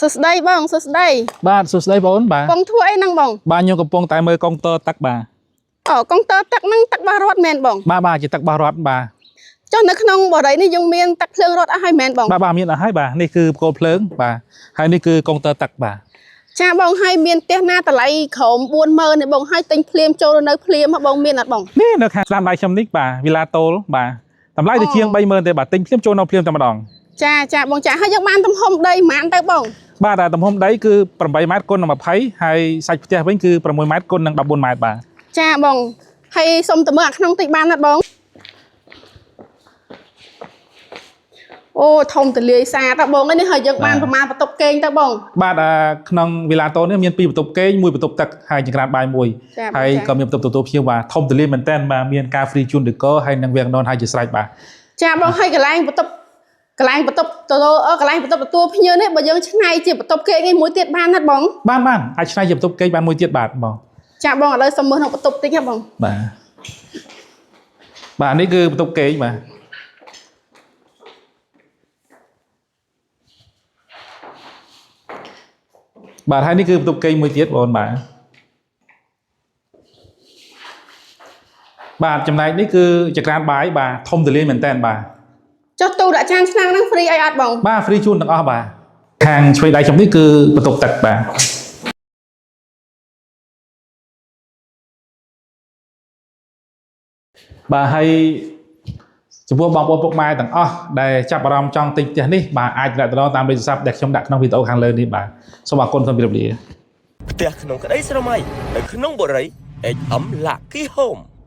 សួស្តីបងសួស្តី បាទសួស្តីបងអូនបាទ បងធ្វើអីហ្នឹងបង បាទខ្ញុំកំពុងតែមើលកុងទ័រទឹកបាទ អូកុងទ័រទឹកហ្នឹងទឹកបាសរត់មែនបង បាទបាទជាទឹកបាសរត់បាទ ចុះនៅក្នុងបរិយនេះយើងមានទឹកភ្លើងរត់អស់ហើយមែនបង បាទបាទមានអស់ហើយបាទនេះគឺបង្គោលភ្លើងបាទហើយនេះគឺកុងទ័រទឹកបាទ ចាបងហើយមានផ្ទះណាតម្លៃក្រោម40000នេះបងហើយទិញភ្លាមចូលនៅភ្លាមហ៎បងមានអត់បង នេះនៅខាងស្ដាំដៃខ្ញុំនេះបាទវីឡាតូលបាទតម្លៃទៅជាង30000ទេបាទទិញភ្លាមចូលនៅភ្លាមតែម្ដង ចាចាបងចាហើយយើងបានទំហំដីប៉ុន្មានទៅបង បាទតែទំហំដីគឺ8ម៉ែត្រគុណនឹង20ហើយសាច់ផ្ទះវិញគឺ6ម៉ែត្រគុណនឹង14ម៉ែត្របាទ ចាបងហើយសុំទៅមើលអាក្នុងតិចបានអត់បងអូធំទលាយសាតហ៎បងនេះហើយយើងបានប្រមាណបន្ទប់គេងទៅបង បាទអាក្នុងវីឡាតូលនេះមាន2បន្ទប់គេងមួយបន្ទប់ទឹកហើយចង្ក្រានបាយមួយ ចាបង ហើយ ចា ក៏មានបន្ទប់ទទួលភ្ញៀវបាទធំទលាយមែនតើបាទមានការ free ជូនដេកហើយនិងវាំងននហើយជាស្រេចបាទ ចាបងហើយកន្លែងបន្ទប់កន្លែងបន្ទប់ទទួលអឺកន្លែងបន្ទប់ទទួលភ្ញៀវនេះបើយើងឆ្នៃជាបន្ទប់គេងនេះមួយទៀតបានណាត់បង បានបានអាចឆ្នៃជាបន្ទប់គេងបានមួយទៀតបាទបង ចាបងឥឡូវសុំមើលក្នុងបន្ទប់តិចហ៎បង បាទបាទនេះគឺបន្ទប់គេងបាទបាទហើយនេះគឺបន្ទប់គេងមួយទៀតបងបាទបាទចំណែកនេះគឺចក្រានបាយបាទធំទូលាយមែនតើបាទ ចុះទូដាក់ចានឆ្នាំងហ្នឹង free អីអត់បង បាទ free ជូនទាំងអស់បាទខាងឆ្វេងដៃខ្ញុំនេះគឺបន្ទប់ទឹកបាទបាទហើយចំពោះបងប្អូនពុកម៉ែទាំងអស់ដែលចាប់អារម្មណ៍ចង់ទិញផ្ទះនេះបាទអាចទំនាក់ទំនងតាមលេខទូរស័ព្ទដែលខ្ញុំដាក់ក្នុងវីដេអូខាងលើនេះបាទសូមអរគុណសូមជម្រាបលា ផ្ទះក្នុងក្តីស្រមៃនៅក្នុងបុរី HM Lucky Home។